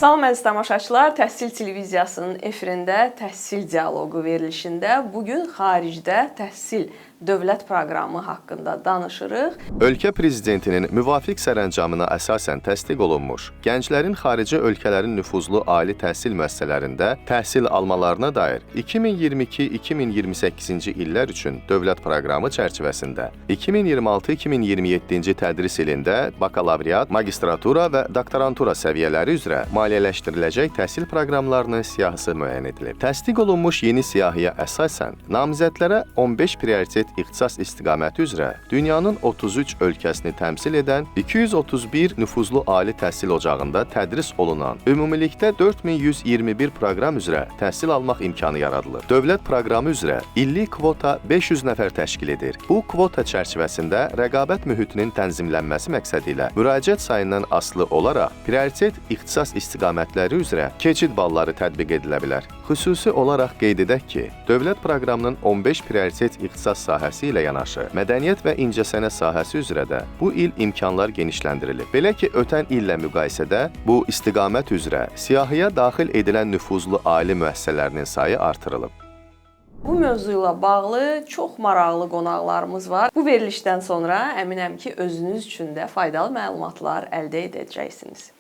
Salam əziz tamaşaçılar, Təhsil Televiziyasının efirində Təhsil Dialoqu verilişində bu gün xaricdə təhsil dövlət proqramı haqqında danışırıq. Ölkə prezidentinin müvafiq sərəncamına əsasən təsdiq olunmuş gənclərin xarici ölkələrin nüfuzlu ali təhsil müəssisələrində təhsil almalarına dair 2022-2028-ci illər üçün dövlət proqramı çərçivəsində 2026-2027-ci tədris ilində bakalavriat, magistratura və doktorantura səviyyələri üzrə maliyyələşdiriləcək təhsil proqramlarının siyahısı müəyyən edilib. Təsdiq olunmuş yeni siyahıya əsasən namizədlərə 15 prioritet ixtisas istiqaməti üzrə dünyanın 33 ölkəsini təmsil edən 231 nüfuzlu ali təhsil ocağında tədris olunan ümumilikdə 4121 proqram üzrə təhsil almaq imkanı yaradılır. Dövlət proqramı üzrə illik kvota 500 nəfər təşkil edir. Bu kvota çərçivəsində rəqabət mühitinin tənzimlənməsi məqsədi ilə müraciət sayından asılı olaraq prioritet ixtisas istiqamətləri üzrə keçid balları tətbiq edilə bilər. Xüsusi olaraq qeyd edək ki, dövlət proqramının 15 prioritet ixtisas sahəsi ilə yanaşı, mədəniyyət və incəsənət sahəsi üzrə də bu il imkanlar genişləndirilib. Belə ki, ötən illə müqayisədə bu istiqamət üzrə siyahıya daxil edilən nüfuzlu ali müəssisələrinin sayı artırılıb. Bu mövzu ilə bağlı çox maraqlı qonaqlarımız var. Bu verilişdən sonra əminəm ki, özünüz üçün də faydalı məlumatlar əldə edəcəksiniz.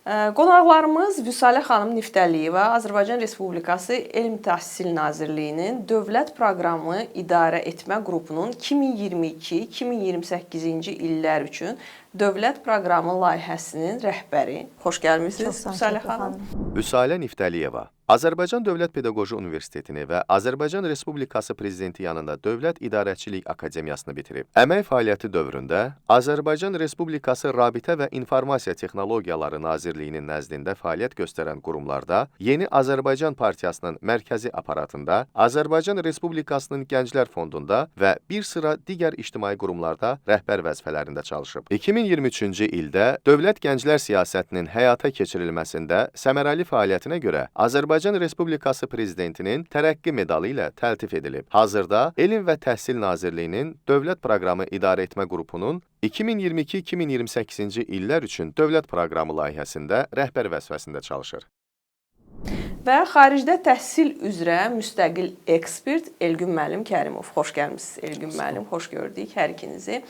Qonaqlarımız Vüsalə xanım Niftəliyeva, Azərbaycan Respublikası Elm Təhsil Nazirliyinin Dövlət Proqramı İdarə Etmə Qrupunun 2022-2028-ci illər üçün Dövlət Proqramı layihəsinin rəhbəri. Xoş gəlmisiniz Vüsalə xanım. Vüsalə Niftəliyeva Azərbaycan Dövlət Pedaqoji Universitetini və Azərbaycan Respublikası Prezidenti yanında Dövlət İdarəçilik Akademiyasını bitirib. Əmək fəaliyyəti dövründə Azərbaycan Respublikası Rabitə və İnformasiya Texnologiyaları Nazirliyinin nəzdində fəaliyyət göstərən qurumlarda, Yeni Azərbaycan Partiyasının mərkəzi aparatında, Azərbaycan Respublikasının Gənclər Fondunda və bir sıra digər ictimai qurumlarda rəhbər vəzifələrində çalışıb. 2023-cü ildə dövlət gənclər siyasətinin həyata keçirilməsində səmərəli fəaliyyətinə görə Azərbaycan Respublikası Prezidentinin tərəqqi medalı ilə təltif edilib. Hazırda Elm və Təhsil Nazirliyinin Dövlət Proqramı İdarə Etmə Qrupunun 2022-2028-ci illər üçün Dövlət Proqramı layihəsində rəhbər vəzifəsində çalışır. Və xaricdə təhsil üzrə müstəqil ekspert Elgün müəllim Kərimov. Xoş gəlmisiniz Elgün müəllim, xoş gördük hər ikinizi.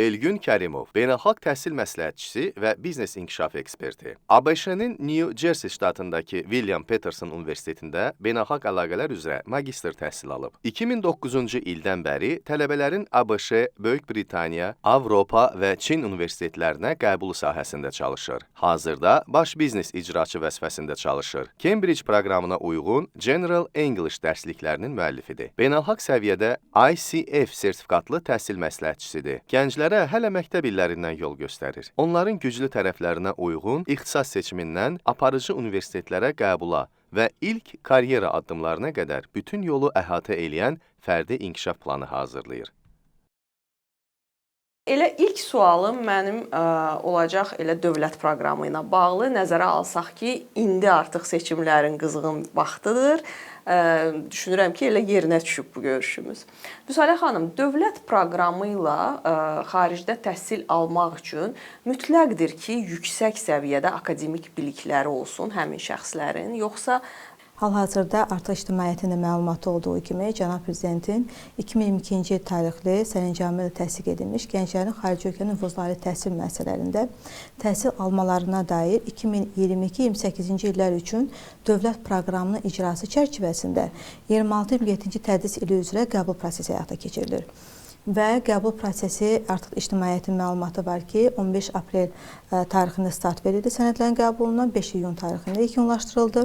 Elgün Kərimov, beynəlxalq təhsil məsləhətçisi və biznes inkişaf eksperti. ABŞ-nin New Jersey ştatındakı William Paterson Universitetində beynəlxalq əlaqələr üzrə magistr təhsil alıb. 2009-cu ildən bəri tələbələrin ABŞ, Böyük Britaniya, Avropa və Çin universitetlərinə qəbulu sahəsində çalışır. Hazırda baş biznes icraçı vəzifəsində çalışır. Cambridge proqramına uyğun General English dərsliklərinin müəllifidir. Beynəlxalq səviyyədə ICF sertifikatlı təhsil məsləhətçisidir. Gənclərə hələ məktəb illərindən yol göstərir. Onların güclü tərəflərinə uyğun ixtisas seçimindən aparıcı universitetlərə qəbula və ilk karyera addımlarına qədər bütün yolu əhatə eləyən fərdi inkişaf planı hazırlayır. Elə ilk sualım mənim olacaq elə dövlət proqramı ilə bağlı. Nəzərə alsaq ki, indi artıq seçimlərin qızğın vaxtıdır. Düşünürəm ki, elə yerinə düşüb bu görüşümüz. Vüsalə xanım, dövlət proqramı ilə xaricdə təhsil almaq üçün mütləqdir ki, yüksək səviyyədə akademik bilikləri olsun həmin şəxslərin, yoxsa hal-hazırda artıq ictimaiyyətin də məlumatı olduğu kimi Cənab Prezidentin 2022-ci il tarixli sərəncamı ilə təsdiq edilmiş gənclərin xarici ölkə nüfuzlu ali təhsil müəssisələrində təhsil almalarına dair 2022-2028-ci illər üçün dövlət proqramının icrası çərçivəsində 26-27-ci tədris ili üzrə qəbul prosesi həyata keçirilir. Və qəbul prosesi artıq ictimaiyyətin məlumatı var ki, 15 aprel tarixində start verildi sənədlərin qəbuluna, 5 iyun tarixində yekunlaşdırıldı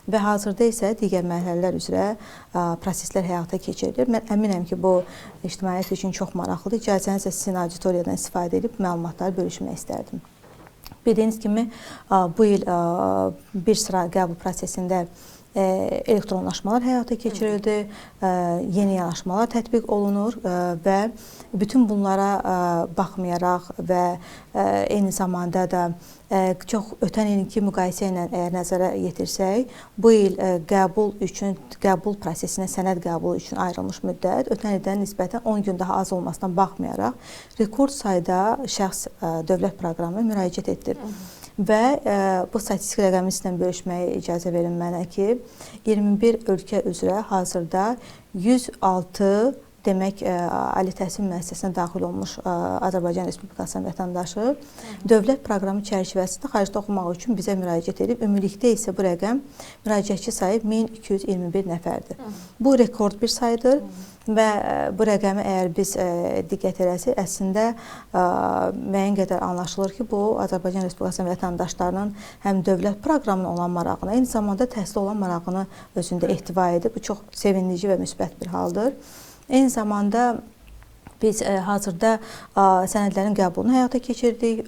və hazırda isə digər mərhələlər üzrə proseslər həyata keçirilir. Mən əminəm ki, bu ictimaiyyət üçün çox maraqlıdır. İcazənizlə sizin auditoriyadan istifadə edib məlumatları bölüşmək istərdim. Bildiyiniz kimi, bu il bir sıra qəbul prosesində elektronlaşmalar həyata keçirildi, yeni yanaşmalar tətbiq olunur və bütün bunlara baxmayaraq və eyni zamanda da çox ötən ilki müqayisə ilə əgər nəzərə yetirsək, bu il qəbul prosesinə sənəd qəbulu üçün ayrılmış müddət ötən ildən nisbətən 10 gün daha az olmasına baxmayaraq rekord sayda şəxs dövlət proqramına müraciət etdi. Və bu statistik rəqəmi sizlə bölüşməyə icazə verin mənə ki, 21 ölkə üzrə hazırda 106 demək, ali təhsil müəssisəsinə daxil olmuş Azərbaycan Respublikasının vətəndaşı dövlət proqramı çərçivəsində xaricdə oxumaq üçün bizə müraciət edib. Ümumilikdə isə bu rəqəm müraciətçi sayı 1221 nəfərdir. Bu rekord bir sayıdır və bu rəqəmi əgər biz diqqət eləsək, əslində müəyyən qədər anlaşılır ki, bu Azərbaycan Respublikasının vətəndaşlarının həm dövlət proqramına olan marağını, eyni zamanda təhsilə olan marağını özündə ehtiva edib. Bu çox sevindirici və müsbət bir haldır. Eyni zamanda biz hazırda sənədlərin qəbulunu həyata keçirdik,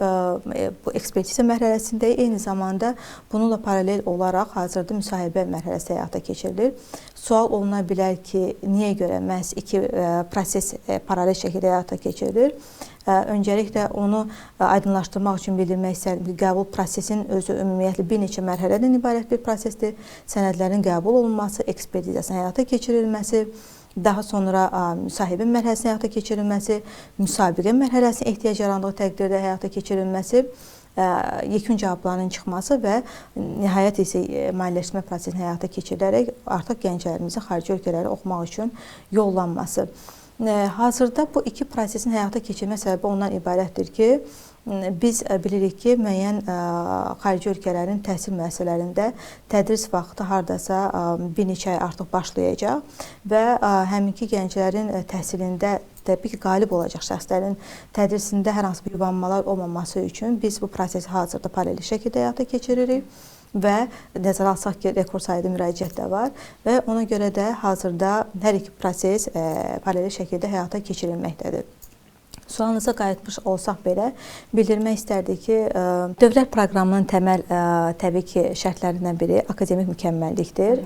bu ekspertiza mərhələsindəyik. Eyni zamanda bununla paralel olaraq hazırda müsahibə mərhələsi həyata keçirilir. Sual oluna bilər ki, niyə görə məhz iki proses paralel şəkildə həyata keçirilir? Öncəliklə onu aydınlaşdırmaq üçün bildirmək istərdim ki, qəbul prosesinin özü ümumiyyətlə bir neçə mərhələdən ibarət bir prosesdir. Sənədlərin qəbul olunması, ekspertizasının həyata keçirilməsi, daha sonra müsahibə mərhələsinin həyata keçirilməsi, müsabiqə mərhələsinin ehtiyac yarandığı təqdirdə həyata keçirilməsi, yekun cavablarının çıxması və nəhayət isə maliyyələşmə prosesinin həyata keçirilərək artıq gənclərimizin xarici ölkələrə oxumaq üçün yollanması. Hazırda bu iki prosesin həyata keçirmə səbəbi ondan ibarətdir ki, biz bilirik ki, müəyyən xarici ölkələrin təhsil müəssisələrində tədris vaxtı hardasa bir neçə ay artıq başlayacaq və həminki gənclərin təhsilində təbii ki, qalib olacaq şəxslərin tədrisində hər hansı bir yubanmalar olmaması üçün biz bu prosesi hazırda paralel şəkildə həyata keçiririk və nəzərə alsaq ki, rekord sayda müraciət də var və ona görə də hazırda hər iki proses paralel şəkildə həyata keçirilməkdədir. Sualınıza qayıtmış olsaq belə, bildirmək istərdik ki, dövlət proqramının təməl təbii ki, şərtlərindən biri akademik mükəmməllikdir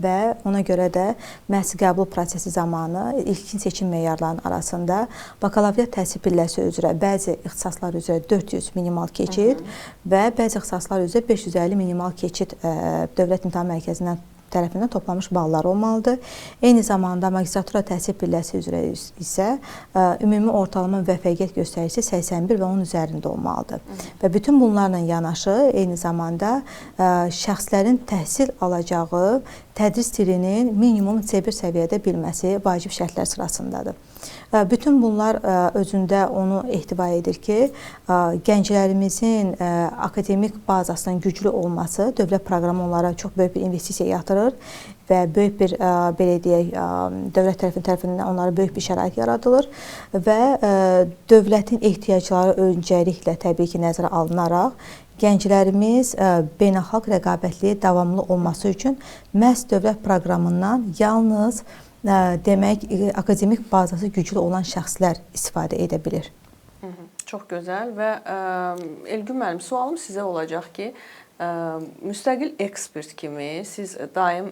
və ona görə də məhz qəbul prosesi zamanı ilkin seçim meyarlarının arasında bakalavriat təhsil pilləsi üzrə bəzi ixtisaslar üzrə 400 minimal keçid və bəzi ixtisaslar üzrə 550 minimal keçid Dövlət İmtahan Mərkəzindən tərəfindən toplanmış ballar olmalıdır. Eyni zamanda magistratura təhsil pilləsi üzrə isə ümumi ortalama müvəffəqiyyət göstəricisi 81 və onun üzərində olmalıdır. Və bütün bunlarla yanaşı eyni zamanda şəxslərin təhsil alacağı tədris dilinin minimum C1 səviyyədə bilməsi vacib şərtlər sırasındadır. Bütün bunlar özündə onu ehtiva edir ki, gənclərimizin akademik bazasının güclü olması dövlət proqramı onlara çox böyük bir investisiya yatırır və böyük bir, belə deyək, dövlət tərəfindən onlara böyük bir şərait yaradılır və dövlətin ehtiyacları öncəliklə təbii ki, nəzərə alınaraq gənclərimiz beynəlxalq rəqabətliyə davamlı olması üçün məhz dövlət proqramından yalnız demək, akademik bazası güclü olan şəxslər istifadə edə bilir. Çox gözəl və Elgün müəllim, sualım sizə olacaq ki, müstəqil ekspert kimi siz daim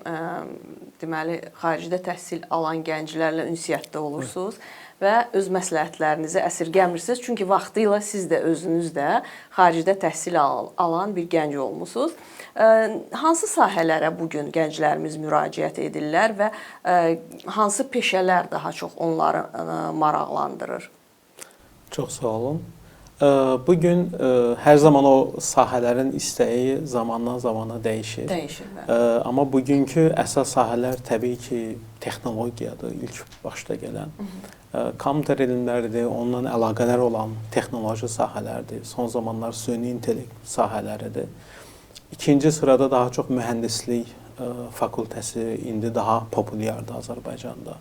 deməli, xaricdə təhsil alan gənclərlə ünsiyyətdə olursunuz və öz məsləhətlərinizi əsirgəmirsiniz. Çünki vaxtilə siz də özünüz də xaricdə təhsil alan bir gənc olmusunuz. Hansı sahələrə bu gün gənclərimiz müraciət edirlər və hansı peşələr daha çox onları maraqlandırır? Çox sağ olun. Bugün hər zaman o sahələrin istəyi zamandan zamana dəyişir. Dəyişir, bəli. Amma bugünkü əsas sahələr təbii ki, texnologiyadır, ilk başda gələn. Kompüter elmləridir, ondan əlaqələr olan texnoloji sahələrdir. Son zamanlar süni intellekt sahələridir. İkinci sırada daha çox mühəndislik fakültəsi indi daha populyardır Azərbaycanda.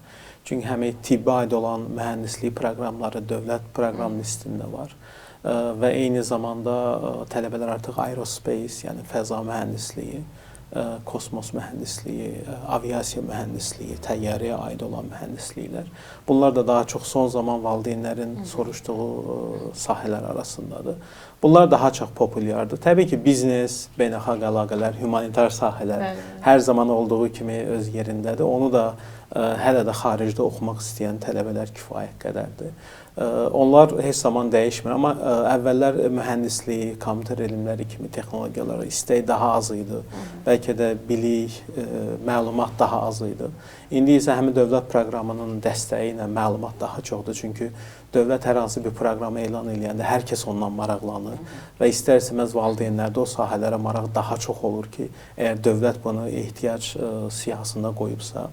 Çünki həm tibbə aid olan mühəndislik proqramları dövlət proqram listində var. Və eyni zamanda tələbələr artıq aerospace, yəni fəza mühəndisliyi, kosmos mühəndisliyi, aviasiya mühəndisliyi, təyyarəyə aid olan mühəndisliklər. Bunlar da daha çox son zaman valideynlərin soruşduğu sahələr arasındadır. Bunlar daha çox populyardır. Təbii ki, biznes, beynəlxalq əlaqələr, humanitar sahələr hər zaman olduğu kimi öz yerindədir. Onu da hələ də xaricdə oxumaq istəyən tələbələr kifayət qədərdir. Onlar heç zaman dəyişmir, amma əvvəllər mühəndislik, kompüter elmləri kimi texnologiyalara istək daha az idi. Bəlkə də bilik, məlumat daha az idi. İndi isə həmin dövlət proqramının dəstəyi ilə məlumat daha çoxdur. Çünki dövlət hər hansı bir proqramı elan eləyəndə hər kəs ondan maraqlanır. alınır və istər-istəməz valideynlərdə o sahələrə maraq daha çox olur ki, əgər dövlət bunu ehtiyac siyahısında qoyubsa,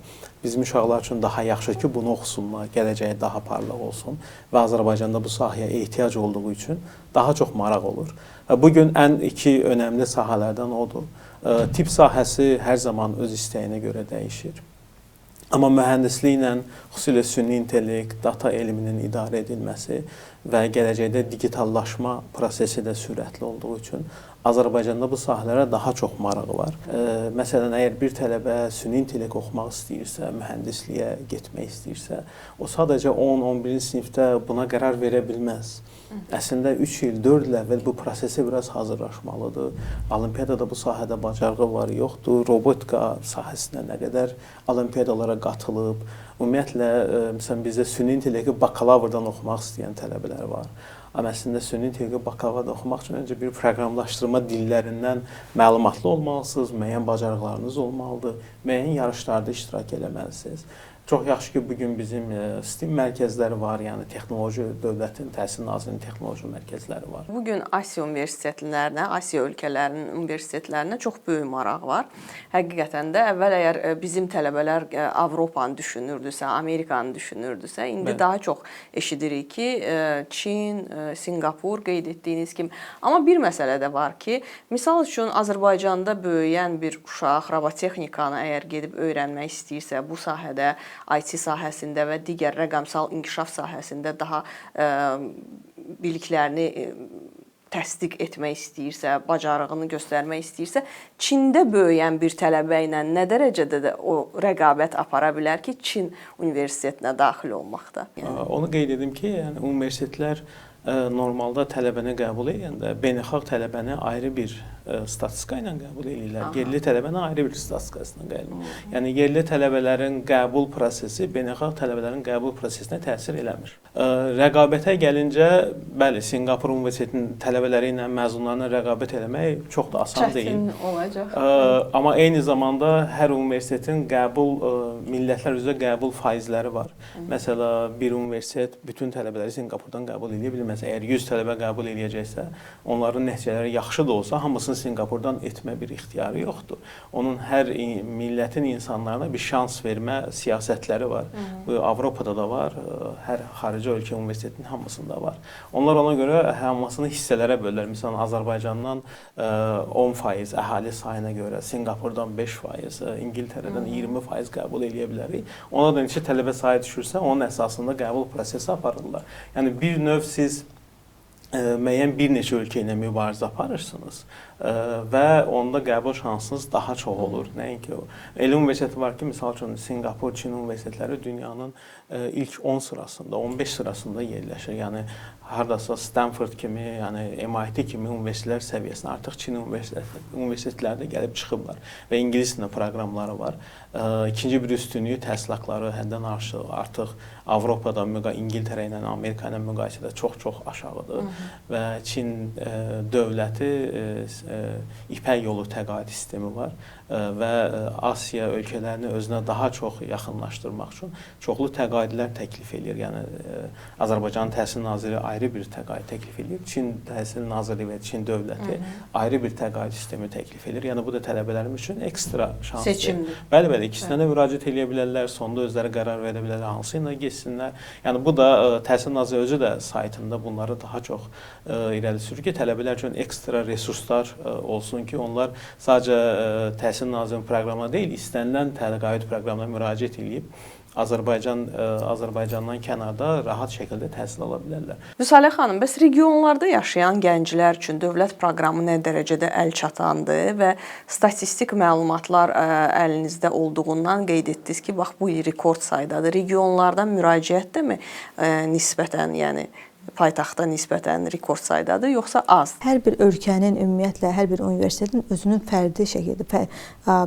bizim uşaqlar üçün daha yaxşı ki, bunu oxusunlar, gələcəyi daha parlaq olsun və Azərbaycanda bu sahəyə ehtiyac olduğu üçün daha çox maraq olur. Və bu gün ən iki önəmli sahələrdən odur. Tibb sahəsi hər zaman öz istəyinə görə dəyişir. Amma mühəndisliklə, xüsusilə süni intellekt, data elminin idarə edilməsi və gələcəkdə digitallaşma prosesi də sürətli olduğu üçün Azərbaycanda bu sahələrə daha çox marağı var. Məsələn, əgər bir tələbə süni intellekt oxumaq istəyirsə, mühəndisliyə getmək istəyirsə, o sadəcə 10-11-ci sinifdə buna qərar verə bilməz. Əslində 3 il, 4 il əvvəl bu prosesə biraz hazırlaşmalıdır. Olimpiyadada bu sahədə bacarığı var, yoxdur. Robotika sahəsində nə qədər olimpiyadalara qatılıb. Ümumiyyətlə, məsələn, bizdə süni intellekti bakalavrdan oxumaq istəyən tələbələr var. Amma əslində süni intellekti bakalavrda oxumaq üçün öncə bir proqramlaşdırma dillərindən məlumatlı olmalısınız, müəyyən bacarıqlarınız olmalıdır, müəyyən yarışlarda iştirak eləməlisiniz. Çox yaxşı ki, bugün bizim STEAM mərkəzləri var, yəni texnoloji dövlətin, Təhsil Nazirliyinin texnoloji mərkəzləri var. Bu gün Asiya universitetlərinə, Asiya ölkələrinin universitetlərinə çox böyük maraq var. Həqiqətən də əvvəl əgər bizim tələbələr Avropanı düşünürdüsə, Amerikanı düşünürdüsə, indi daha çox eşidirik ki, Çin, Sinqapur qeyd etdiyiniz kimi. Amma bir məsələ də var ki, misal üçün Azərbaycanda böyüyən bir uşaq robotexnikanı əgər gedib öyrənmək istəyirsə, bu sahədə IT sahəsində və digər rəqəmsal inkişaf sahəsində daha biliklərini təsdiq etmək istəyirsə, bacarığını göstərmək istəyirsə, Çində böyüyən bir tələbə ilə nə dərəcədə də o rəqabət apara bilər ki, Çin universitetinə daxil olmaqda? Yəni. Onu qeyd edim ki, yəni universitetlər normalda tələbəni qəbul edəndə beynəlxalq tələbəni ayrı bir statistika ilə qəbul edirlər. Yerli tələbəni ayrı bir statistikası ilə qəbul edirlər. Yəni yerli tələbələrin qəbul prosesi beynəlxalq tələbələrin qəbul prosesinə təsir eləmir. Rəqabətə gəlincə, bəli, Sinqapur Universitetinin tələbələri ilə məzunlarına rəqabət eləmək çox da asan çətin deyil. Olacaq. Amma eyni zamanda hər universitetin qəbul millətlər üzrə qəbul faizləri var. Məsələn, bir universitet bütün tələbələri Sinqapurdan qəbul edə bilməz. Əgər 100 tələbə qəbul eləyəcəksə, onların nəticələri yaxşı da olsa, hamısını Sinqapurdan etmə bir ixtiyarı yoxdur. Onun hər millətin insanlarına bir şans vermə siyasətləri var. Bu Avropada da var, hər xarici ölkə universitetinin hamısında var. Onlar ona görə hamısını hissələrə bölürlər. Məsələn, Azərbaycandan 10% əhali sayına görə, Sinqapurdan 5%, İngiltərədən 20% qəbul eləyə bilərik. Ona da neçə tələbə sayı düşürsə, onun əsasında qəbul prosesi aparırlar. Yəni bir növ siz müəyyən bir neçə ölkə ilə mübarizə aparırsınız və onda qəbul şansınız daha çox olur. Nəinki o. Elə universitet var ki, misal üçün Sinqapur, Çin universitetləri dünyanın ilk 10 sırasında, 15 sırasında yerləşir. Yəni hardasa Stanford kimi, yəni MIT kimi universitetlər səviyyəsinə artıq Çin universitetləri də gəlib çıxıblar və ingilis dilində proqramları var. İkinci bir üstünlüyü təhsil haqları həddən artıq Avropada, İngiltərə ilə, Amerika ilə müqayisədə çox-çox aşağıdır. Və Çin dövləti İpək yolu təqaüd sistemi var və Asiya ölkələrini özünə daha çox yaxınlaşdırmaq üçün çoxlu təqaüdlər təklif eləyir. Yəni Azərbaycan Təhsil Naziri ayrı bir təqaüd təklif eləyir. Çin Təhsil Nazirliyi və Çin dövləti ayrı bir təqaüd sistemi təklif eləyir. Yəni bu da tələbələrimiz üçün ekstra şansdır. Seçimdir. Bəli, bəli, ikisinə də müraciət eləyə bilərlər, sonda özləri qərar verə bilərlər hansı ilə getsinlər. Yəni bu da Təhsil Naziri özü də saytında bunları daha çox irəli sürür ki, tələbələr üçün ekstra resurslar olsun ki, onlar sadəcə Təhsil Nazirinin proqramına deyil, istənilən təqaüd proqramına müraciət eləyib Azərbaycandan kənarda rahat şəkildə təhsil ala bilərlər. Vüsalə xanım, bəs regionlarda yaşayan gənclər üçün dövlət proqramı nə dərəcədə əlçatandır və statistik məlumatlar əlinizdə olduğundan qeyd etdiniz ki, bax bu il rekord saydadır. Regionlardan müraciət də mi nisbətən, yəni paytaxta nisbətən rekord saydadır, yoxsa az? Hər bir ölkənin, ümumiyyətlə hər bir universitetin özünün fərdi şəkildə,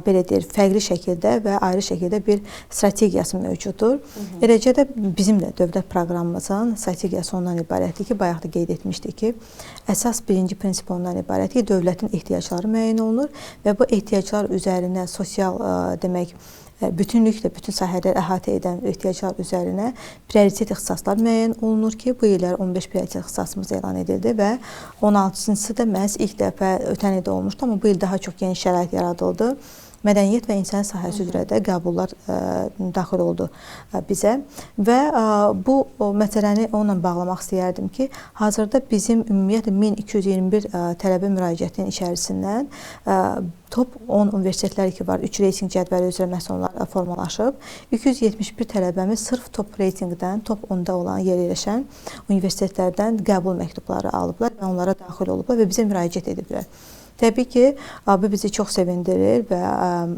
belə deyir, fərqli şəkildə və ayrı şəkildə bir strategiyası mövcuddur. Eləcə də bizim də dövlət proqramımızın strategiyası ondan ibarətdir ki, bayaq da qeyd etmişdik ki, əsas birinci prinsip ondan ibarətdir ki, dövlətin ehtiyacları müəyyən olunur və bu ehtiyaclar üzərinə sosial demək Bütünlüklə bütün sahələri əhatə edən ehtiyaclar üzərinə prioritet ixtisaslar müəyyən olunur ki, bu illər 15 prioritet ixtisasımız elan edildi və 16-cısı da məhz ilk dəfə ötən ildə olmuşdu, amma bu il daha çox geniş şərait yaradıldı. Mədəniyyət və insan sahəsi üzrə də qəbullar daxil oldu bizə və bu məsələni onunla bağlamaq istəyərdim ki, hazırda bizim ümumiyyətlə 1221 tələbə müraciətinin içərisindən top 10 universitetlər ki var, 3 reytinq cədvəli üzrə məhz onlar formalaşıb. 271 tələbəmiz sırf top reytinqdən, top 10-da olan yerləşən universitetlərdən qəbul məktubları alıblar və onlara daxil olublar və bizə müraciət ediblər. Təbii ki, bu bizi çox sevindirir və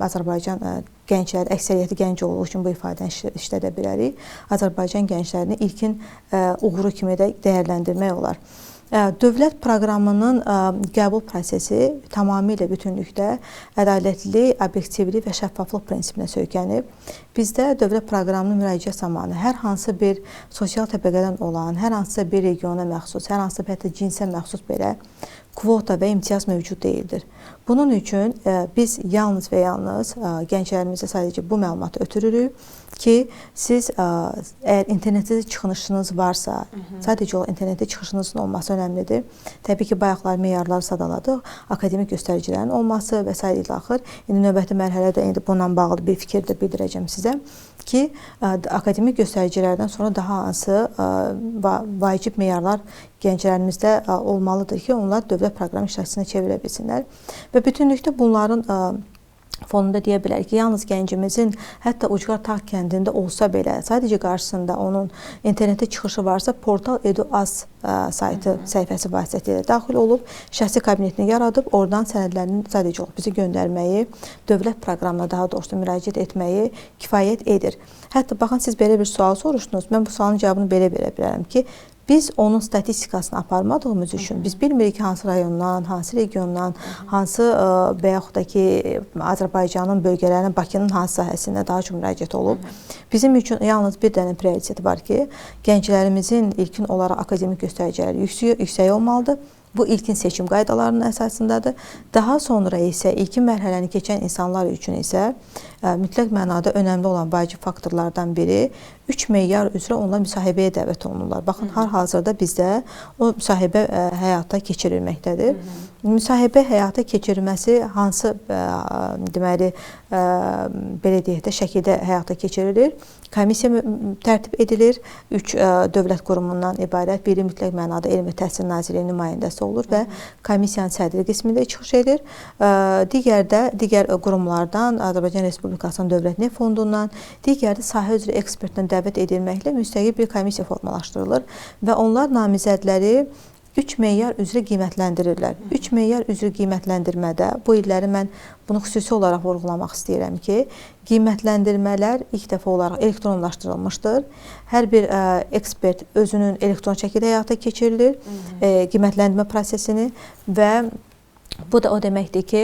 Azərbaycan gəncləri, əksəriyyəti gənc olduğu üçün bu ifadəni işlədə bilərik. Azərbaycan gənclərini ilkin uğuru kimi də dəyərləndirmək olar. Dövlət proqramının qəbul prosesi tamamilə bütünlükdə ədalətli, obyektivlik və şəffaflıq prinsipinə söykənib. Bizdə dövlət proqramının müraciət zamanı hər hansı bir sosial təbəqədən olan, hər hansısa bir regiona məxsus, hər hansısa bir hətta cinsə məxsus belə kvota və imtiyaz mövcud deyildir. Bunun üçün biz yalnız və yalnız gənclərimizə sadəcə bu məlumatı ötürürük ki, siz əgər internetdə çıxışınız varsa, sadəcə o internetdə çıxışınızın olması önəmlidir. Təbii ki, bayaqlar meyarları sadaladıq, akademik göstəricilərin olması və sair ilə axır. İndi növbəti mərhələdə indi bununla bağlı bir fikir də bildirəcəm sizə ki, akademik göstəricilərdən sonra daha hansı vacib meyarlar gənclərimizdə olmalıdır ki, onlar dövlət proqramı iştirakçısına çevirə bilsinlər. Və bütünlükdə bunların fonunda deyə bilərik ki, yalnız gəncimizin hətta Ucqar Tağ kəndində olsa belə, sadəcə qarşısında onun internetə çıxışı varsa, portal edu.az saytı səhifəsi vasitəsilə daxil olub, şəxsi kabinetini yaradıb, oradan sənədlərini sadəcə olub bizə göndərməyi, dövlət proqramına daha doğrusu müraciət etməyi kifayət edir. Hətta baxın, siz belə bir sual soruşdunuz, mən bu sualın cavabını belə verə bilərəm ki, biz onun statistikasını aparmadığımız üçün biz bilmirik ki, hansı rayondan, hansı regiondan, hansı və yaxud da ki, Azərbaycanın bölgələrinin, Bakının hansı sahəsində daha çox müraciət olub. Bizim üçün yalnız bir dənə prioritet var ki, gənclərimizin ilkin olaraq akademik göstəriciləri yüksək olmalıdır. Bu ilkin seçim qaydalarının əsasındadır. Daha sonra isə ilkin mərhələni keçən insanlar üçün isə mütləq mənada önəmli olan vacib faktorlardan biri 3 meyar üzrə onlar müsahibəyə dəvət olunurlar. Baxın, hal-hazırda bizdə o müsahibə həyata keçirilməkdədir. Müsahibə həyata keçirilməsi hansı deməli belə deyək də şəkildə həyata keçirilir? Komissiya tərtib edilir. 3 dövlət qurumundan ibarət, biri mütləq mənada Elm və Təhsil Nazirliyinin nümayəndəsi olur və komissiyanın sədri qismində çıxış edir. Digər qurumlardan, Azərbaycan Respublikasının Dövlət Neft Fondundan, digər də sahə üzrə ekspertdən dəvət edilməklə müstəqil bir komissiya formalaşdırılır və onlar namizədləri 3 meyar üzrə qiymətləndirirlər. 3 meyar üzrə qiymətləndirmədə bu illəri mən bunu xüsusi olaraq vurğulamaq istəyirəm ki, qiymətləndirmələr ilk dəfə olaraq elektronlaşdırılmışdır. Hər bir ekspert özünün elektron şəkildə həyata keçirilir qiymətləndirmə prosesini və bu da o deməkdir ki,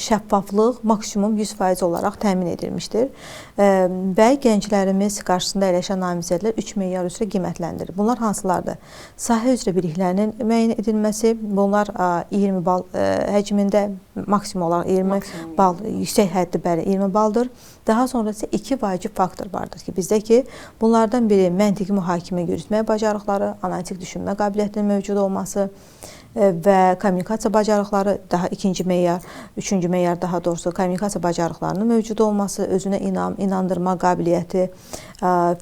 şəffaflıq maksimum 100% olaraq təmin edilmişdir və gənclərimiz qarşısında əyləşən namizədlər 3 meyar üzrə qiymətləndirilir. Bunlar hansılardır? Sahə üzrə biliklərinin müəyyən edilməsi, bunlar 20 bal həcmində, maksimum olaraq 20 bal, yüksək həddi bəli 20 baldır. Daha sonra isə 2 vacib faktor vardır ki, bizdə ki, bunlardan biri məntiqi mühakimə yürütmək bacarıqları, analitik düşünmə qabiliyyətinin mövcud olması və kommunikasiya bacarıqları, daha ikinci meyar, üçüncü meyar daha doğrusu kommunikasiya bacarıqlarının mövcud olması, özünə inam, inandırma qabiliyyəti,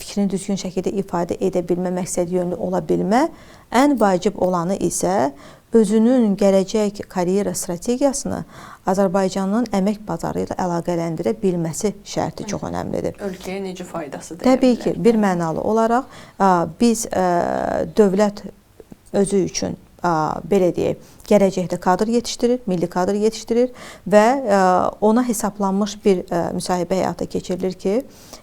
fikrini düzgün şəkildə ifadə edə bilmə, məqsəd yönlü ola bilmə, ən vacib olanı isə özünün gələcək karyera strategiyasını Azərbaycanın əmək bazarı ilə əlaqələndirə bilməsi şərti çox önəmlidir. Ölkəyə necə faydası deyə bilər? Təbii ki, bir mənalı olaraq biz dövlət özü üçün belə deyək, gələcəkdə kadr yetişdirir, milli kadr yetişdirir və ona hesablanmış bir müsahibə həyata keçirilir ki,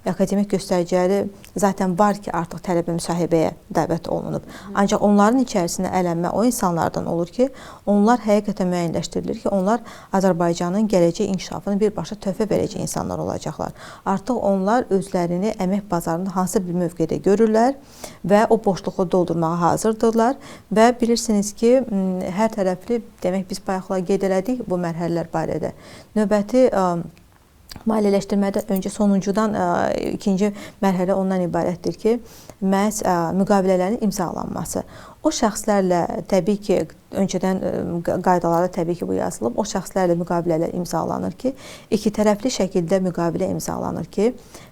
akademik göstəriciləri zaten var ki, artıq tələbə müsahibəyə dəvət olunub. Ancaq onların içərisində ələnmə o insanlardan olur ki, onlar həqiqətən müəyyənləşdirilir ki, onlar Azərbaycanın gələcək inkişafını birbaşa töhfə verəcək insanlar olacaqlar. Artıq onlar özlərini əmək bazarında hansı bir mövqedə görürlər və o boşluğu doldurmağa hazırdırlar və bilirsiniz ki, hər tərəfli, demək biz bayaqlar qeyd elədik bu mərhələlər barədə. Növbəti Maliyyələşdirmədən öncə sonuncudan ikinci mərhələ ondan ibarətdir ki, məhz müqavilələrin imzalanması. O şəxslərlə təbii ki, öncədən qaydalarda təbii ki, bu yazılıb, o şəxslərlə müqavilələr imzalanır ki, iki tərəfli şəkildə müqavilə imzalanır ki,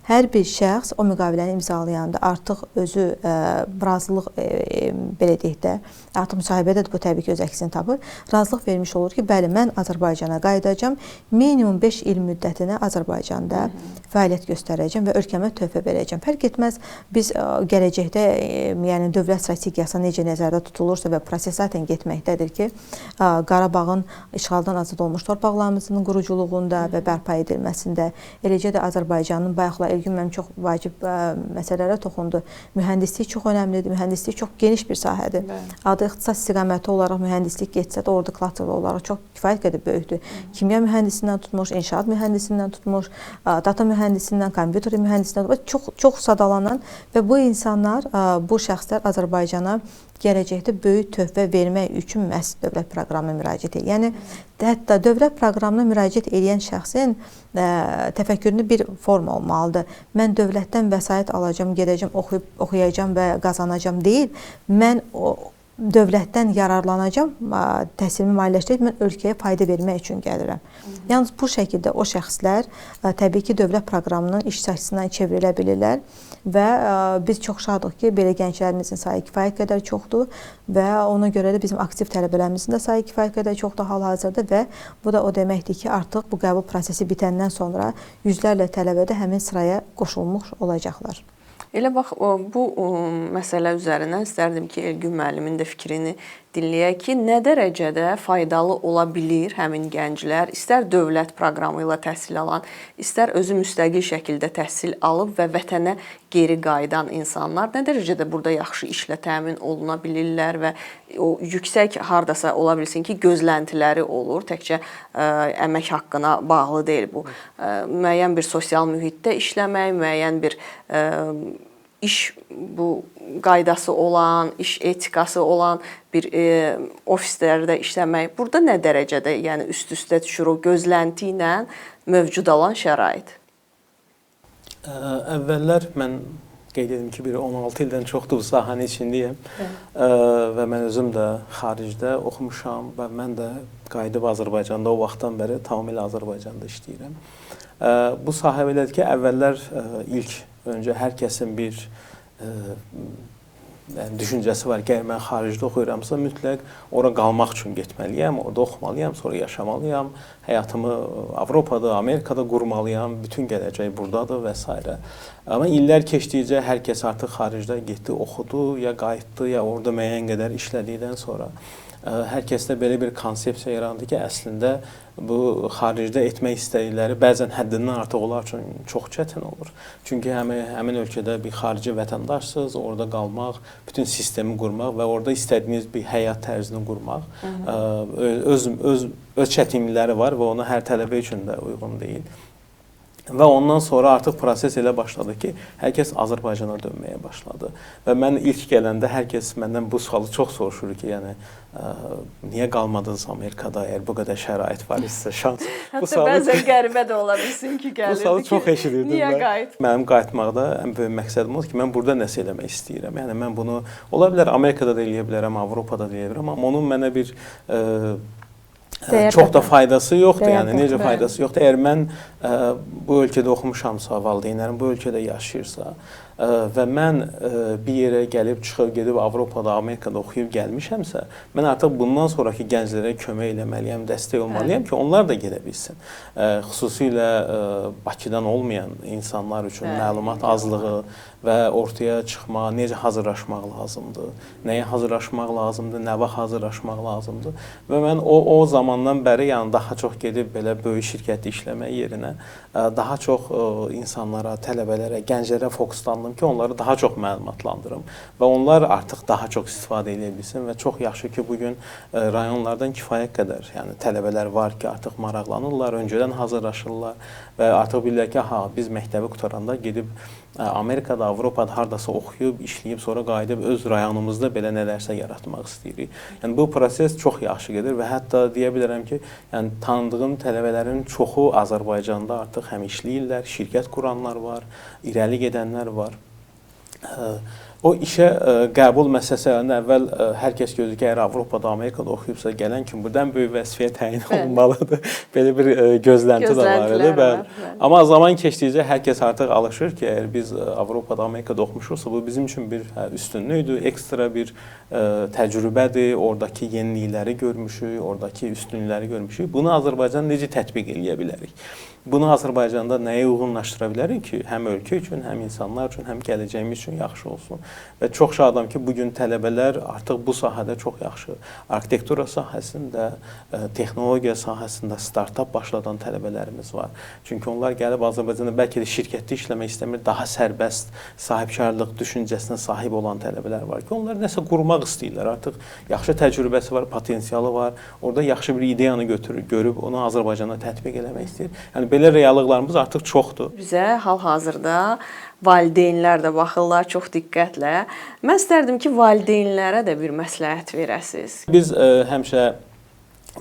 hər bir şəxs o müqaviləni imzalayanda artıq özü razılıq, belə deyək də, artıq müsahibədə də bu təbii ki, öz əksini tapır, razılıq vermiş olur ki, bəli, mən Azərbaycana qayıdacam, minimum 5 il müddətinə Azərbaycanda fəaliyyət göstərəcəm və ölkəmə töhfə verəcəm. Fərq etməz, biz gələcəkdə, yəni dövlət strategiyası necə nəzərdə tutulursa və proses zaten getməkdədir ki, Qarabağın işğaldan azad olmuş torpaqlarımızın quruculuğunda və bərpa edilməsində, eləcə də Azərbaycanın, bayaqlar Elgün mənim çox vacib məsələlərə toxundu. Mühəndislik çox önəmlidir. Mühəndislik çox geniş bir sahədir. Adı ixtisas istiqaməti olaraq mühəndislik getsə də orada klaster olaraq çox kifayət qədər böyükdür. Kimya mühəndisindən tutmuş, inşaat mühəndisindən tutmuş, data mühəndisindən, kompüter mühəndisindən tutmuş, çox çox sadalanan və bu insanlar, bu şəxslər Azərbaycana gələcəkdə böyük töhfə vermək üçün məhz dövlət proqramına müraciət edir. Yəni hətta dövlət proqramına müraciət edən şəxsin təfəkkürünü bir forma olmalıdır. Mən dövlətdən vəsait alacağam, gedəcəm, oxuyub oxuyacağam və qazanacağam deyil. Mən o dövlətdən yararlanacağam, təhsilimi maliyyələşdirib mən ölkəyə fayda vermək üçün gəlirəm. Yalnız bu şəkildə o şəxslər təbii ki, dövlət proqramının iştirakçısına çevrilə bilirlər və biz çox şadıq ki, belə gənclərimizin sayı kifayət qədər çoxdur və ona görə də bizim aktiv tələbələrimizin də sayı kifayət qədər çoxdur hal-hazırda və bu da o deməkdir ki, artıq bu qəbul prosesi bitəndən sonra yüzlərlə tələbə də həmin sıraya qoşulmuş olacaqlar. Elə bax, bu məsələ üzərindən istərdim ki, Elgün müəllimin də fikrini dinləyək ki, nə dərəcədə faydalı ola bilir həmin gənclər, istər dövlət proqramı ilə təhsil alan, istər özü müstəqil şəkildə təhsil alıb və vətənə geri qayıdan insanlar nə dərəcədə burada yaxşı işlə təmin oluna bilirlər və o yüksək hardasa ola bilsin ki, gözləntiləri olur, təkcə əmək haqqına bağlı deyil bu. Müəyyən bir sosial mühitdə işləmək, müəyyən bir iş bu qaydası olan, iş etikası olan bir ofislərdə işləmək. Burada nə dərəcədə, yəni üst-üstə düşür o gözlənti ilə mövcud olan şərait? Əvvəllər mən qeyd edim ki, bir 16 ildən çoxdur bu sahənin içindəyəm. Və mən özüm də xaricdə oxumuşam və mən də qayıdıb Azərbaycanda o vaxtdan bəri tamamilə Azərbaycanda işləyirəm. Bu sahə belədir ki, əvvəllər ilk öncə hər kəsin bir düşüncəsi var ki, əgər mən xaricdə oxuyuramsa, mütləq ora qalmaq üçün getməliyəm, orada oxumalıyam, sonra yaşamalıyam, həyatımı Avropada, Amerikada qurmalıyam, bütün gələcək buradadır və s. Amma illər keçdikcə hər kəs artıq xaricdə getdi, oxudu, ya qayıtdı, ya orada müəyyən qədər işlədikdən sonra hər kəsdə belə bir konsepsiya yarandı ki, əslində bu xaricdə etmək istədikləri bəzən həddindən artıq onlar üçün çox çətin olur. Çünki həmin ölkədə bir xarici vətəndaşsınız, orada qalmaq, bütün sistemi qurmaq və orada istədiyiniz bir həyat tərzini qurmaq öz çətinlikləri var və ona hər tələbə üçün də uyğun deyil. Və ondan sonra artıq proses elə başladı ki, hər kəs Azərbaycana dönməyə başladı. Və mən ilk gələndə hər kəs məndən bu sualı çox soruşur ki, yəni niyə qalmadınız Amerikada, əgər bu qədər şərait var isə şans. Hətta bəzən qəribə də ola bilsin ki, gəlirdi ki, bu sualı çox eşidirdim. Niyə qayıt? Mənim qayıtmaqda ən böyük məqsədim odur ki, mən burada nəsə eləmək istəyirəm. Yəni mən bunu ola bilər Amerikada da eləyə bilərəm, Avropada da eləyə bilərəm, amma onun mənə bir çox da faydası yoxdur, yəni necə faydası yoxdur. Əgər mən bu ölkədə oxumuşamsa, valideynlərim bu ölkədə yaşayırsa və mən bir yerə gəlib çıxıb gedib Avropada, Amerikada oxuyub gəlmişəmsə, mən artıq bundan sonraki gənclərə kömək eləməliyəm, dəstək olmalıyam ki, onlar da gedə bilsin. Xüsusilə Bakıdan olmayan insanlar üçün məlumat azlığı və ortaya çıxma, necə hazırlaşmaq lazımdır, nəyə hazırlaşmaq lazımdır, nə vaxt hazırlaşmaq lazımdır. Və mən o zamandan bəri, yəni daha çox gedib belə böyük şirkətdə işləmək yerinə daha çox insanlara, tələbələrə, gənclərə fokuslandım ki, onları daha çox məlumatlandırım və onlar artıq daha çox istifadə edə bilsin və çox yaxşı ki, bugün rayonlardan kifayət qədər, yəni tələbələr var ki, artıq maraqlanırlar, öncədən hazırlaşırlar və artıq bilirlər ki, aha, biz məktəbi qutaranda gedib Amerikada, Avropada hardasa oxuyub, işləyib, sonra qayıdıb öz rayonumuzda belə nələrsə yaratmaq istəyirik. Yəni bu proses çox yaxşı gedir və hətta deyə bilərəm ki, yəni tanıdığım tələbələrin çoxu Azərbaycanda artıq həm işləyirlər, şirkət quranlar var, irəli gedənlər var. O işə qəbul məsələsində əvvəl hər kəs gözləyir ki, əgər Avropada, Amerikada oxuyubsa, gələn kimi burdan böyük vəzifəyə təyin olunmalıdır. Belə bir gözlənti də var idi. Bəli. Amma zaman keçdikcə hər kəs artıq alışır ki, əgər biz Avropada, Amerikada oxumuşuqsa, bu bizim üçün bir üstünlükdür, ekstra bir təcrübədir. Oradakı yenilikləri görmüşük, oradakı üstünlükləri görmüşük. Bunu Azərbaycanda necə tətbiq eləyə bilərik? Bunu Azərbaycanda nəyə uyğunlaşdıra bilərik ki, həm ölkə üçün, həm insanlar üçün, həm gələcəyimiz üçün yaxşı olsun. Və çox şadam ki, bugün tələbələr artıq bu sahədə çox yaxşı. Arxitektura sahəsində, texnologiya sahəsində startap başladan tələbələrimiz var. Çünki onlar gəlib Azərbaycanda bəlkə də şirkətdə işləmək istəmir, daha sərbəst sahibkarlıq düşüncəsinə sahib olan tələbələr var ki, onlar nəsə qurmaq istəyirlər. Artıq yaxşı təcrübəsi var, potensialı var. Orada yaxşı bir ideyanı götürür, görüb onu Azərbaycanda tətbiq eləmək istəyir. Yəni belə reallıqlarımız artıq çoxdur. Bizə hal-hazırda valideynlər də baxırlar çox diqqətlə. Mən istərdim ki, valideynlərə də bir məsləhət verəsiniz. Biz həmişə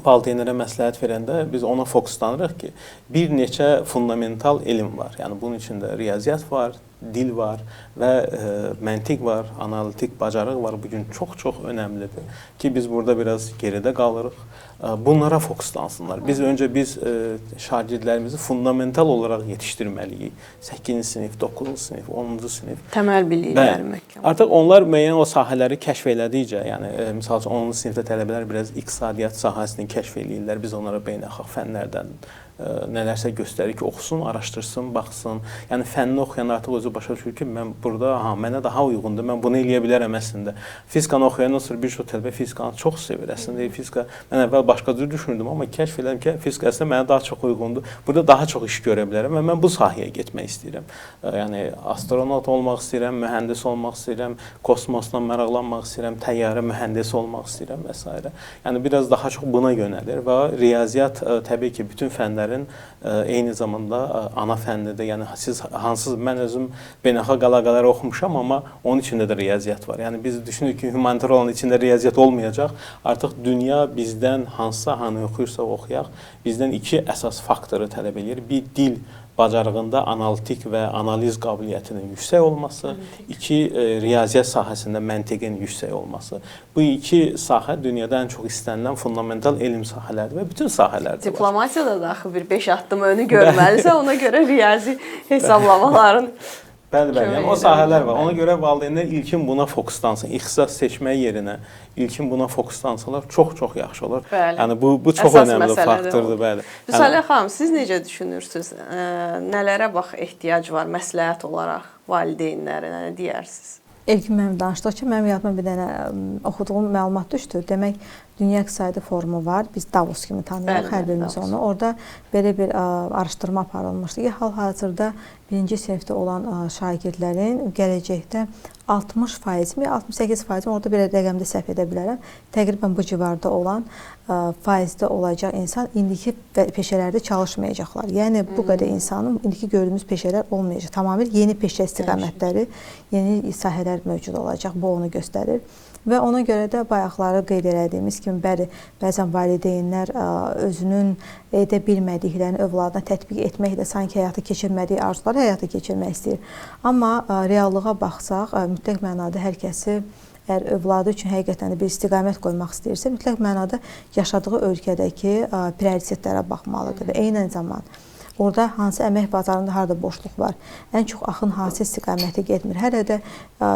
valideynlərə məsləhət verəndə biz ona fokuslanırıq ki, bir neçə fundamental elm var. Yəni bunun içində riyaziyyat var, dil var və məntiq var, analitik bacarıq var. Bugün çox-çox önəmlidir ki, biz burada biraz geridə qalırıq. Bunlara fokuslansınlar. Biz öncə şagirdlərimizi fundamental olaraq yetişdirməliyik. 8-ci sinif, 9-cu sinif, 10-cu sinif. Təməl bilikləri möhkəm. Artıq onlar müəyyən o sahələri kəşf elədikcə, yəni misal üçün 10-cu sinifdə tələbələr biraz iqtisadiyyat sahəsini kəşf eləyirlər. Biz onlara beynəlxalq fənlərdən nələrsə göstərir ki, oxusun, araşdırsın, baxsın. Yəni fənni oxuyan artıq özü başa düşür ki, mən burada, aha, mənə daha uyğundur, mən bunu eləyə bilərəm əslində. Fizikanı oxuyandan sonra bir çox tələbə fizikanı çox sevir. Əslində fizika, mən əvvəl başqa cür düşünürdüm, amma kəşf elədim ki, fizika əslində mənə daha çox uyğundur. Burada daha çox iş görə bilərəm və mən bu sahəyə getmək istəyirəm. Yəni astronot olmaq istəyirəm, mühəndis olmaq istəyirəm, kosmosla maraqlanmaq istəyirəm, təyyarə mühəndisi olmaq istəyirəm və s. Yəni biraz daha çox buna yönəlir və riyaziyyat təbii ki, bütün fənlərin eyni zamanda ana fənnidir. Yəni siz hansız, mən özüm beynəlxalq əlaqələri oxumuşam, amma onun içində də riyaziyyat var. Yəni biz düşünürük ki, humanitar olan içində riyaziyyat olmayacaq. Artıq dünya bizdən hansı sahəni oxuyursa oxuyaq, bizdən iki əsas faktoru tələb eləyir. Bir, dil bacarığında analitik və analiz qabiliyyətinin yüksək olması, iki, riyaziyyat sahəsində məntiqin yüksək olması. Bu iki sahə dünyada ən çox istənilən fundamental elm sahələrdir və bütün sahələrdə var. Diplomatiyada da axı bir 5 addım önü görməlisə, ona görə riyazi hesablamaların Bəli, bəli. Yəni o sahələr var. Ona görə valideynlər ilkin buna fokuslansın. İxtisas seçmək yerinə ilkin buna fokuslansalar çox-çox yaxşı olar. Bəli. Yəni bu çox əsas önəmli faktordur, bəli. Vüsalə xanım, siz necə düşünürsünüz? Nələrə bax ehtiyac var məsləhət olaraq valideynlərə, nə deyərsiniz? İlkin mənim danışdıqca mənim yadıma bir dənə oxuduğum məlumat düşdü. Demək, Dünya İqtisadi Forumu var. Biz Davos kimi tanıyırıq hər birimiz onu. Orada belə bir araşdırma aparılmışdı ki, hal-hazırda birinci sinifdə olan şagirdlərin gələcəkdə 60% mi, 68% mi, orada bir rəqəmdə səhv edə bilərəm, təqribən bu civarda olan faizdə olacaq insan indiki peşələrdə çalışmayacaqlar. Yəni bu qədər insanın indiki gördüyümüz peşələr olmayacaq. Tamamilə yeni peşə istiqamətləri, yeni sahələr mövcud olacaq. Bu onu göstərir. Və ona görə də bayaqları qeyd elədiyimiz kimi, bəli, bəzən valideynlər özünün edə bilmədiklərini övladına tətbiq etməklə sanki həyata keçirmədiyi arzuları həyata keçirmək istəyir. Amma reallığa baxsaq, mütləq mənada hər kəsi, əgər övladı üçün həqiqətən də bir istiqamət qoymaq istəyirsə, mütləq mənada yaşadığı ölkədəki prioritetlərə baxmalıdır və eynən zaman orada hansı əmək bazarında harada boşluq var, ən çox axın hansı istiqamətə getmir. Hələ də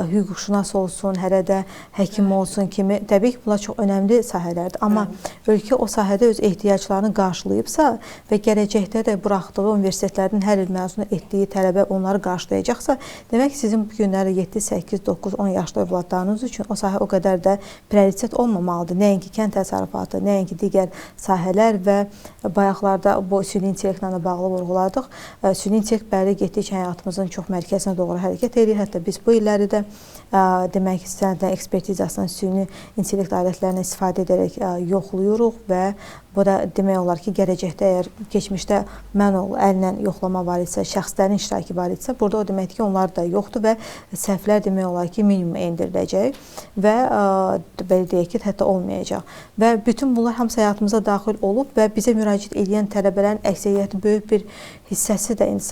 hüquqşünas olsun, hələ də həkim olsun kimi, təbii ki, bunlar çox önəmli sahələrdir. Amma ölkə o sahədə öz ehtiyaclarını qarşılayıbsa və gələcəkdə də buraxdığı universitetlərin hər il məzunu etdiyi tələbə onları qarşılayacaqsa, demək ki, sizin bu günləri 7, 8, 9, 10 yaşlı övladlarınız üçün o sahə o qədər də prioritet olmamalıdır. Nəinki kənd təsərrüfatı, nəinki digər sahələr və bayaqlarda bu süni intellektlə bağlı vurğuladıq. Süni intellekt bəli getdikcə həyatımızın çox mərkəzinə doğru hərəkət edir. Hətta biz bu illəri də demək sənədlərin ekspertizasını süni intellekt alətlərindən istifadə edərək yoxlayırıq və Bu da demək olar ki, gələcəkdə əgər keçmişdə manual əllə yoxlama var idisə, şəxslərin iştirakı var idisə, burada o deməkdir ki, onlar da yoxdur və səhvlər demək olar ki, minimuma endiriləcək və belə deyək ki, hətta olmayacaq. Və bütün bunlar hamısı həyatımıza daxil olub və bizə müraciət edən tələbələrin əksəriyyəti böyük bir hissəsi də indi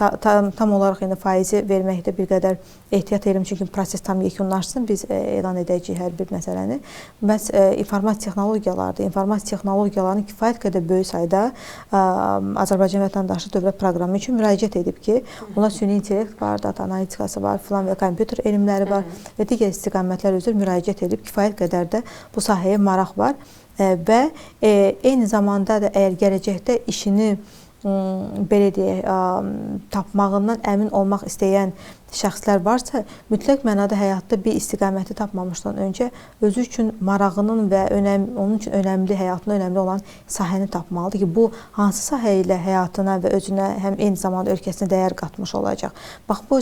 tam olaraq indi faizi verməkdə bir qədər ehtiyat edirəm, çünki proses tam yekunlaşsın, biz elan edəcəyik hər bir məsələni. Məhz informasiya texnologiyalardır. İnformasiya texnologiyalarının kifayət qədər böyük sayda Azərbaycan vətəndaşı dövlət proqramı üçün müraciət edib ki, ona süni intellekt var, data analitikası var, filan və kompüter elmləri var və digər istiqamətlər üzrə müraciət edib, kifayət qədər də bu sahəyə maraq var və eyni zamanda da əgər gələcəkdə işini belə deyək, tapmağından əmin olmaq istəyən şəxslər varsa, mütləq mənada həyatda bir istiqaməti tapmamışdan öncə özü üçün marağının və onun üçün önəmli, həyatında önəmli olan sahəni tapmalıdır ki, bu hansı sahə ilə həyatına və özünə həm eyni zamanda ölkəsinə dəyər qatmış olacaq. Bax, bu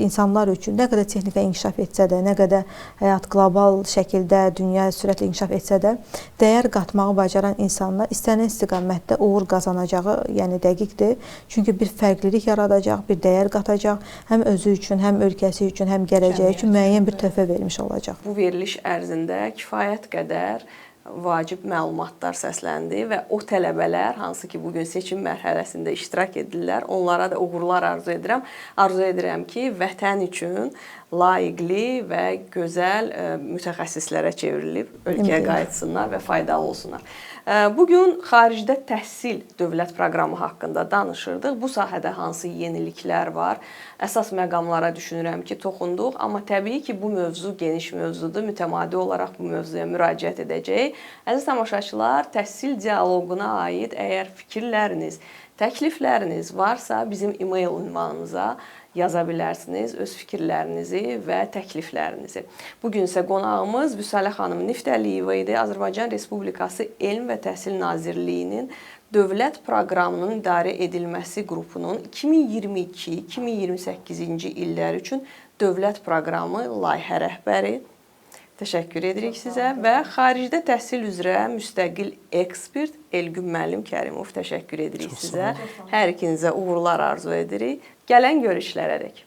insanlar üçün nə qədər texnika inkişaf etsə də, nə qədər həyat qlobal şəkildə dünya sürətlə inkişaf etsə də, dəyər qatmağı bacaran insanlar istənilən istiqamətdə uğur qazanacağı, yəni dəqiqdir. Çünki bir fərqlilik yaradacaq, bir dəyər qatacaq, həm özü üçün, həm ölkəsi üçün, həm gələcəyi üçün müəyyən bir töhfə vermiş olacaq. Bu veriliş ərzində kifayət qədər vacib məlumatlar səsləndi və o tələbələr, hansı ki bugün seçim mərhələsində iştirak edirlər, onlara da uğurlar arzu edirəm. Arzu edirəm ki, vətən üçün layiqli və gözəl mütəxəssislərə çevrilib ölkəyə qayıtsınlar və faydalı olsunlar. Bugün xaricdə təhsil dövlət proqramı haqqında danışırdıq. Bu sahədə hansı yeniliklər var? Əsas məqamlara düşünürəm ki, toxunduq, amma təbii ki, bu mövzu geniş mövzudur. Mütəmadi olaraq bu mövzuya müraciət edəcəyik. Əziz tamaşaçılar, təhsil dialoquna aid əgər fikirləriniz, təklifləriniz varsa bizim e-mail ünvanımıza yaza bilərsiniz öz fikirlərinizi və təkliflərinizi. Bugün isə qonağımız Vüsalə xanım Niftəliyeva idi. Azərbaycan Respublikası Elm və Təhsil Nazirliyinin Dövlət Proqramının İdarə Edilməsi qrupunun 2022-2028-ci illər üçün Dövlət Proqramı layihə rəhbəri. Təşəkkür edirik sizə və xaricdə təhsil üzrə müstəqil ekspert Elgün müəllim Kərimov, təşəkkür edirik sizə. Hər ikinizə uğurlar arzu edirik. Gələn görüşlərədək.